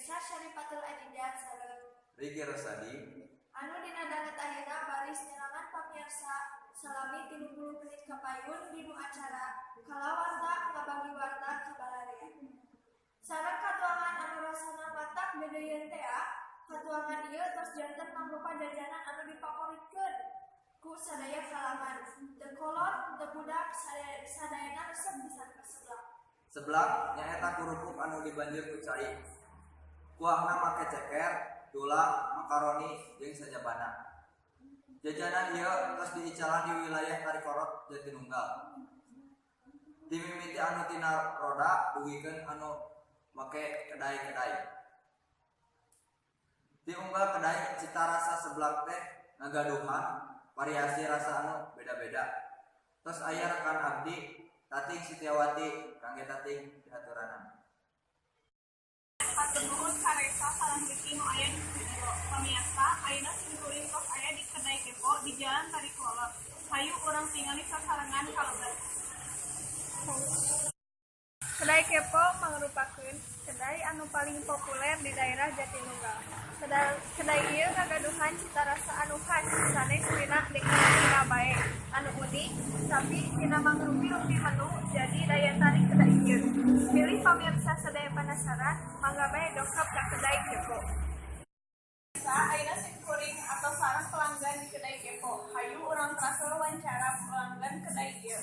Risa Syarifatul Adinda sareng Riki Rosadi. Anu dina danget ayeuna baris nyerangan pamiarsa salami 30 menit kapayun dinu acara Kalawarta ngabagi warta ka balarea. Sareng katuangan anu rasana matak deudeuieun tea, katuangan ieu tos janten mangrupa jajanan anu dipaporitkeun ku sadaya kalangan. Teu kolot, teu budak, sadayana resep pisan ka seblak. Seblak nyaeta kurupuk anu dibanjur ku cai. Kuahna make ceker, tulang, makaroni, jeung sajabana. Jajanan ieu tos diicalan di wilayah Tarikolot Jatinunggal. Ti mimiti anu tina roda dugikeun anu make kedai-kedai. Ti unggal kedai cita rasa seblak teh ngagaduhan variasi rasa anu beda-beda. Tos aya rekan abdi Tating Setiawati, kangge Tating dihaturanan. Hatur nuhun ka Resa sareng Riki nu aya di studio. Pamiarsa, ayeuna simkuring tos aya di Kedai Kepo di Jalan Tarikolot. Hayu urang tingali sasarengan ka lebet. Kedai Kepo mangrupakeun kedai anu paling populer di daerah Jatinunggal. Kedai ieu ngagaduhan cita rasa anu khas sanes tina dekorasina bae anu unik, tapi tina mangrupi-rupi menu jadi daya tarik kedai ieu. Bilih pamirsa sadaya penasaran, mangga bae dongkap ka Kedai Kepo. Ayeuna simkuring atos sareng pelanggan di Kedai Kepo. Hayu urang teras wawancara pelanggan kedai ieu.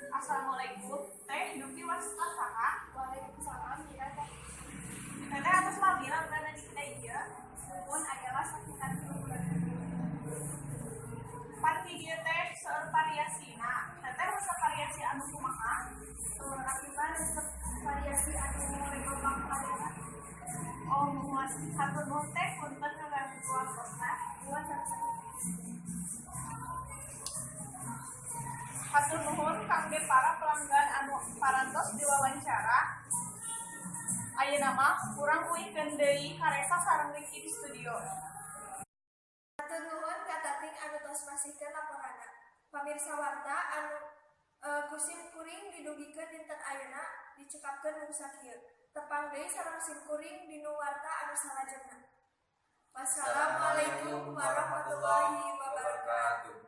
Assalamualaikum, Teh, dupi wasta saha? Waalaikumsalam, Mira teh. Teteh atos lami langganan di kedai ieu? Muhun, aya sakitar 3 bulan. Pan di dieu teh seueur variasina. Teteh resep variasi anu kumaha? Abi mah resep variasi anu lego padana. Oh, muhun. Hatur nuhun, Teh, punten ngaganggu waktosna. Muhun, sami-sami. Hatur nuhun kangge para pelanggan anu parantos diwawancara. Ayeuna mah urang uihkeun deui ka Resa sareng Riki di studio. Hatur nuhun ka Tating anu tos masihkeun laporanna. Pamirsa, warta anu ku sim kuring didugikeun dinten ayeuna dicekapkeun mung sakieu. Tepang deui sareng sim kuring dinu warta anu salajengna. Wassalamualaikum warahmatullahi wabarakatuh.